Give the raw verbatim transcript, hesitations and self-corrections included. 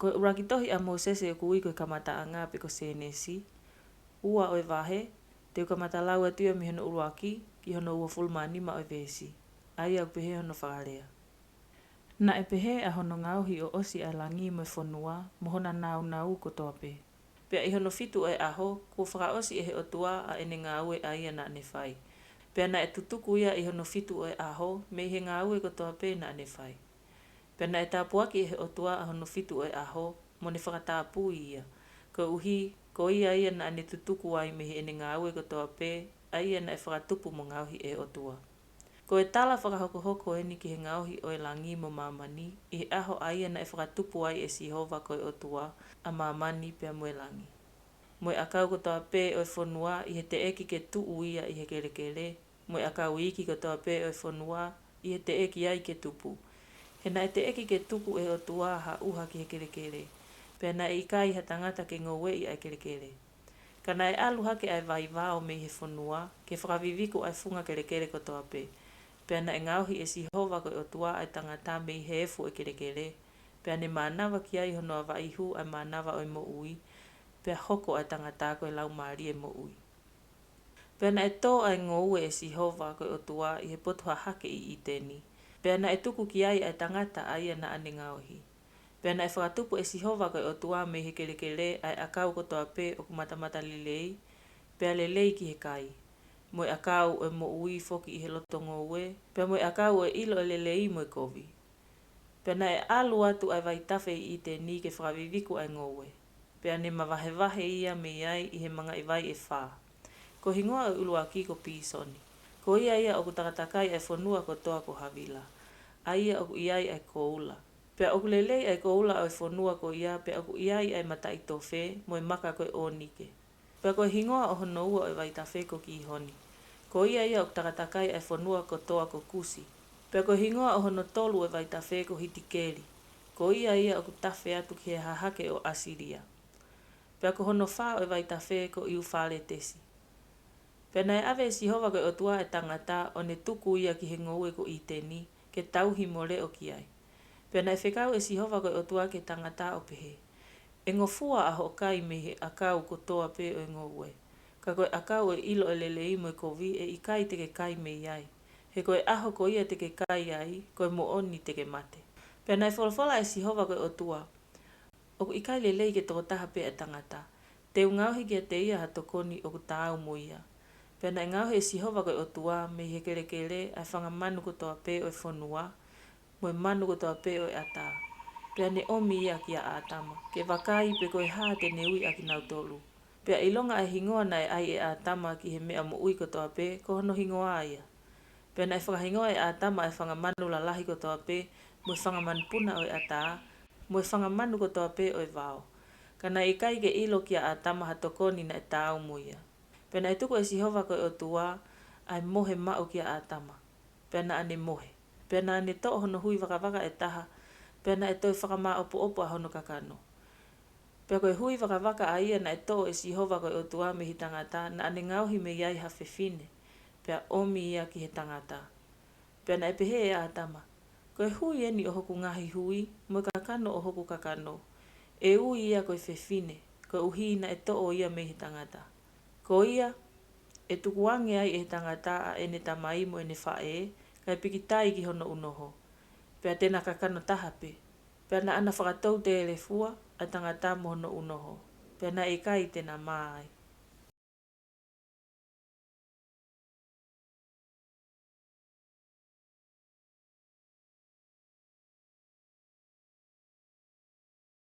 Ko e ʻuluaki tohi ʻa Mōsese ʻoku ui ko e Kamataʻanga pe ko Sēnesi, ua ʻo e vahe, te u kamata lau atu ia mei hono ʻuluaki ki hono uofulu mā nima ʻo e veesi, ʻa ia ʻoku pehē hono fakalea: Naʻe pehē ʻa hono ngaohi ʻo ʻosi ʻa e langi mo e fonua, mo hona nāunau kotoa pē. Pea ʻi hono fitu ʻo e ʻaho, kuo fakaʻosi ʻe he ʻOtua ʻa ʻene ngāue ʻa ia naʻa ne fai. Pea naʻe tutuku ia ʻi hono fitu ʻo e ʻaho, mei he ngāue kotoa pē naʻa ne fai. Pea naʻe tāpuaki ʻe he ʻOtua ʻa hono fitu ʻo e ʻaho, mo ne fakatapui ia, koeʻuhi ko ia ia naʻa ne tutuku ai mei heʻene ngāue kotoa pē, ʻa ia naʻe fakatupu mo ngaohi ʻe he ʻOtua. Ko e tala fakahokohoko eni ki he ngaohi ʻo e langi mo māmani, ʻi he ʻaho ʻa ia naʻe fakatupu ai ʻe Sihova ko e ʻOtua ʻa māmani pea mo e langi, mo e ʻakau kotoa pē ʻo e fonua ʻi he teʻeki ke tuʻu ia ʻi he kelekele, mo e ʻakau iiki kotoa pē ʻo e fonua ʻi he teʻeki ai ke tupu. He naʻe teʻeki ke tuku ʻe he ʻOtua ha ʻuha ki he kelekele, pea naʻe ʻikai ha tangata ke ngoueʻi ʻa e kelekele. Ka naʻe ʻalu hake ʻa e vaivao mei he fonua, ke fakaviviku ʻa e funga kelekele kotoa pē. Pea naʻe ngaohi ʻe Sihova ko e ʻOtua ʻa e tangata mei he efu ʻo e kelekele, pea ne mānava ki ai hono avaihu ʻa e mānava ʻo e moʻui, pea hoko ʻa e tangata ko e laumālie moʻui. Pea naʻe tō ʻa e ngoue ʻe Sihova ko e ʻOtua ʻi he potu hahake ʻi ʻIteni. Pea naʻe tuku ki ai ʻa e tangata ʻa ia naʻa ne ngaohi. Pea naʻe fakatupu ʻe Sihova ko e ʻOtua mei he kelekele ʻa e ʻakau kotoa pē ʻoku matamatalelei, pea lelei ki he kai, mo e ʻakau ʻo e moʻui foki ʻi he loto ngoue, pea mo e ʻakau ʻo e ʻilo ʻo e lelei mo e kovi. Pea naʻe ʻalu atu ʻa e vaitafe ʻi ʻIteni ke fakaviviku ʻa e ngoue. Pea ne mavahevahe ia mei ai ʻi he mangaʻivai ʻe fā. Ko e hingoa ʻo e ʻuluaki ko Pīsoni. Ko ia ia ʻoku takatakai ʻa e fonua kotoa ko Havila, ʻa ia ʻoku ʻi ai ʻa e koula. Pea ʻoku lelei ʻa e koula ʻo e fonua ko ia, pea ʻoku ʻi ai ʻa e mataʻitofe mo e maka ko e ʻōnike. Pea ko e hingoa ʻo hono ua ʻo e vaitafe ko Kīhoni. Ko ia ia ʻoku takatakai ʻa e fonua kotoa ko Kusi. Pea ko e hingoa ʻo hono tolu ʻo e vaitafe ko Hitikeli. Ko ia ia ʻoku tafe atu ki he hahake ʻo ʻAsilia. Pea ko hono fā ʻo e vaitafe ko ʻIufaletesi. Pea naʻe ʻave ʻe Sihova ko e ʻOtua ʻa e tangata ʻo ne tuku ia ki he ngoue ko ʻIteni, ke tauhi mo leʻo ki ai. Pea naʻe fekau ʻe Sihova ko e ʻOtua ki he tangata ʻo pehē: ʻE ngofua ʻa hoʻo kai mei he ʻakau kotoa pē ʻo e ngoue. Ka ko e ʻakau ʻo e ʻilo ʻo e lelei mo e kovi ʻe ʻikai te ke kai mei ai. He ko e ʻaho ko ia te ke kai ai, ko e moʻoni te ke mate. Pea naʻe folofola ʻe Sihova ko e ʻOtua: ʻOku ʻikai lelei ke tokotaha pē ʻa e tangata. Te u ngaohi kiate ia ha tokoni ʻoku taau mo ia. Pea naʻe ngaohi ʻe Sihova ko e ʻOtua mei he kelekele ʻa e fanga manu kotoa pē ʻo e fonua, mo e manu kotoa pē ʻo e ʻatā. Pea ne ʻomi ia kia ʻĀtama, ke vakai pe ko e hā te ne ui ʻakinautolu. Pea ʻilonga ʻa e hingoa naʻe ʻai ʻe ʻĀtama ki he meʻa moʻui kotoa pē, ko hono hingoa ia. Pea naʻe fakahingoa ʻe ʻĀtama ʻa e fanga manu lalahi kotoa pē, mo e fanga manupuna ʻo e ʻatā, mo e fanga manu kotoa pē ʻo e vao. Ka naʻe ʻikai ke ʻilo kia ʻĀtama ha tokoni naʻe taau mo ia. Pea naʻe tuku ʻe Sihova ko e ʻOtua ʻa e mohe maʻu kia ʻĀtama. Pea naʻa ne mohe. Pea naʻa ne toʻo hono hui vakavaka ʻe taha, pea naʻe toe fakamāʻopoʻopo ʻa hono kakano. Pea ko e hui vakavaka ʻa ia naʻe toʻo ʻe Sihova ko e ʻOtua mei he tangata, naʻa ne ngaohi mei ai ha fefine, pea ʻomi ia ki he tangata. Pea naʻe pehē ʻe ʻĀtama: Ko e hui eni ʻo hoku ngaahi hui, mo e kakano ʻo hoku kakano. ʻE ui ia ko e fefine, koeʻuhi naʻe toʻo ia mei he tangata. Ko ia, ʻe tukuange ai ʻe he tangata ʻa ʻene tamai mo ʻene faʻē, kae pikitai ki hono ʻunoho. Pea te na kakano taha pē. Pea naʻa na fakatoutelefua ʻa e tangata mo hono ʻunoho. Pea naʻe ʻikai te na mā ai.